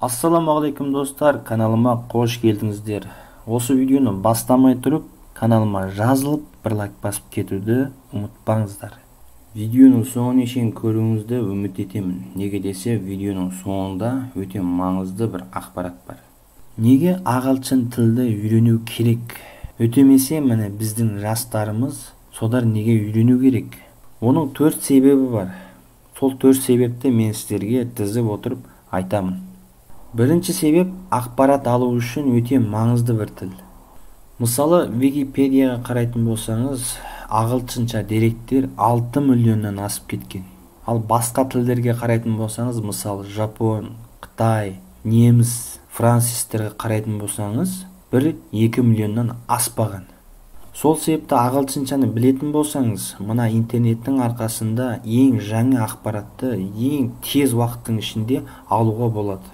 Ассалаумағалейкум, достар, каналыма қош келдіңіздер. Осы видеоны бастамай тұрып, каналыма жазылып, бір лайк басып кетуді ұмытпаңыздар. Видеоның соңына шейін көруіңізді үміт етемін. Неге десе, видеоның соңында өте маңызды бір ақпарат бар. Неге ағылшын тілді үйрену керек? Өтемесе, міне, біздің жастарымыз содар неге үйрену керек? Оның 4 себебі бар. Сол 4 себепті мен сіздерге тізіп отырып айтамын. Бірінші себеп: ақпарат алу үшін өте маңызды бір тіл. Мысалы, Википедияға қарайтын болсаңыз, ағылшынша деректер 6 миллионнан асып кеткен. Ал басқа тілдерге қарайтын болсаңыз, мысалы, жапон, қытай, неміс, француздерге қарайтын болсаңыз, 1-2 миллионнан аспаған. Сол себепті ағылшыншаны білетін болсаңыз, мына интернеттің арқасында ең жаңа ақпаратты ең тез уақыттың ішінде алуға болады.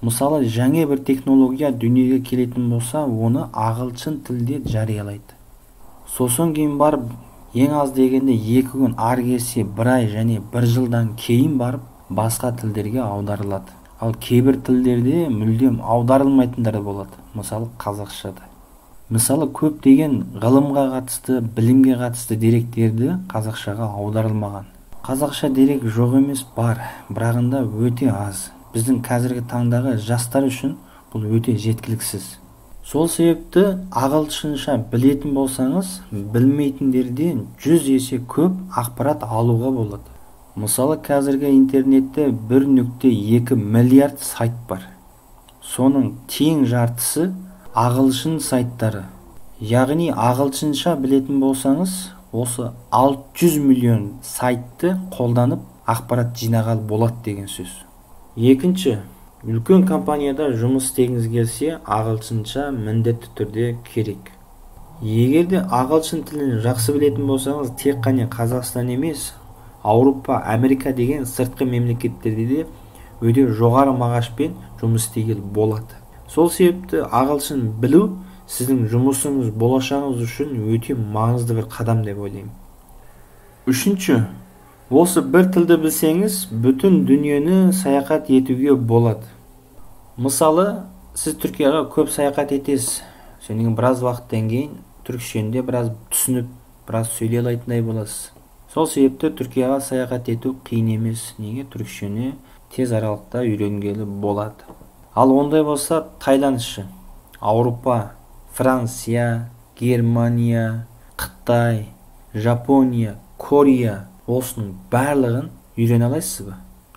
Мысалы, жаңа бір технология дүниеге келетін болса, оны ағылшын тілде жариялайды. Сосын кейін барып, ең аз дегенде 2 күн, ары кетсе 1 ай және 1 жылдан кейін барып басқа тілдерге аударылады. Ал кейбір тілдерде мүлдем аударылмайтындар болады. Мысалы, қазақшада. Мысалы, көптеген ғылымға қатысты, білімге қатысты деректерді қазақшаға аударылмаған. Қазақша дерек жоқ емес, бар, бірағында өте аз. Біздің қазіргі таңдағы жастар үшін бұл өте жеткіліксіз. Сол себепті ағылшынша білетін болсаңыз, білмейтіндерден 100 есе көп ақпарат алуға болады. Мысалы, қазіргі интернетте 1.2 миллиард сайт бар. Соның тең жартысы ағылшын сайттары. Яғни ағылшынша білетін болсаңыз, осы 600 миллион сайтты қолданып ақпарат жинаған болады деген сөз. Екінші, үлкен компанияда жұмыс істегіңіз келсе, ағылшынша міндетті түрде керек. Егер де ағылшын тілін жақсы білетін болсаңыз, тек қана Қазақстан емес, Аурупа, Америка деген сыртқы мемлекеттерде де өте жоғары мағашпен жұмыс істеуге болады. Сол себепті ағылшын білу сіздің жұмысыңыз, болашағыңыз үшін өте маңызды бір қадам деп ойлаймын. Үшінші, осы бір тілді білсеңіз, бүтін дүниені саяхат етуге болады. Мысалы, сіз Түркияға көп саяхат етесіз. Содан кейін біраз уақыттан кейін түркшені де біраз түсініп, біраз сөйлей алатындай боласыз. Сол себепті Түркияға саяхат ету қиын емес. Неге? Түркшені тез аралықта үйренгелі болады. Ал ондай болса, Таиландшы, Аурупа, Франция, Германия, Қытай, Жапония, Корея, осының барлығын үйрене аласыз ба?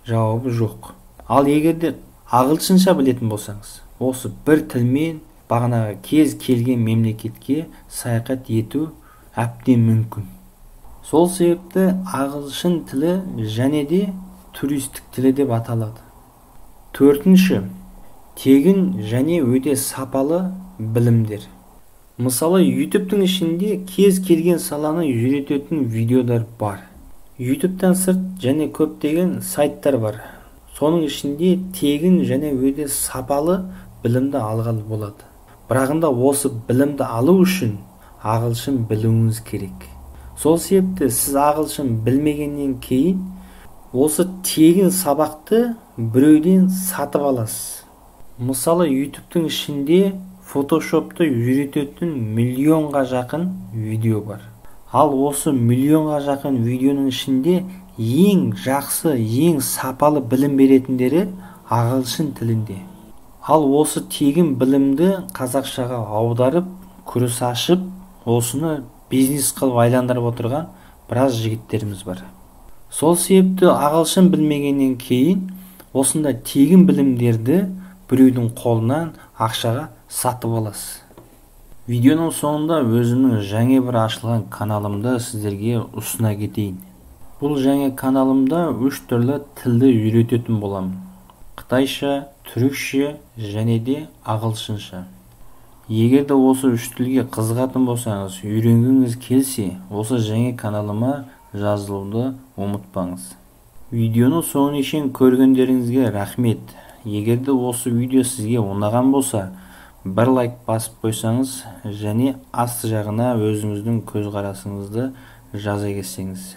Жауабы жоқ. Ал егер де ағылшынша білетін болсаңыз, осы бір тілмен бағанағы кез келген мемлекетке саяхат ету әбден мүмкін. Сол себепті ағылшын тілі және де туристік тілі деп аталады. Төртінші, тегін және өте сапалы білімдер. Мысалы, YouTube'тың ішінде кез келген саланы үйрететін видеолар бар. YouTube'тан сырт және көптеген сайттар бар. Соның ішінде тегін және өте сапалы білімді алған болады. Бірағында осы білімді алу үшін ағылшын білуіңіз керек. Сол себепті сіз ағылшын білмегеннен кейін осы тегін сабақты біреуден сатып аласыз. Мысалы, YouTube'тың ішінде Photoshop'ты үйрететін миллионға жақын видео бар. Ал осы миллионға жақын видеоның ішінде ең жақсы, ең сапалы білім беретіндері ағылшын тілінде. Ал осы тегін білімді қазақшаға аударып, курс ашып, осыны бизнес қылып айландырып отырған біраз жігіттеріміз бар. Сол себепті ағылшын білмегеннен кейін осындай тегін білімдерді біреудің қолынан ақшаға сатып аласыз. Видеоның соңында өзімнің жаңа бір ашылған каналымды сіздерге ұсына кетейін. Бұл жаңа каналымда 3 түрлі тілді үйрететін боламын. Қытайша, түрікше және де ағылшынша. Егер де осы 3 тілге қызығатын болсаңыз, үйренгіңіз келсе, осы жаңа каналыма жазылуды ұмытпаңыз. Видеоның соңына шейін көргендеріңізге рахмет. Егер де осы видео сізге ұнаған болса, бір лайк басып қойсаңыз және асты жағына өзіңіздің көзқарасыңызды жаза кетсеңіз.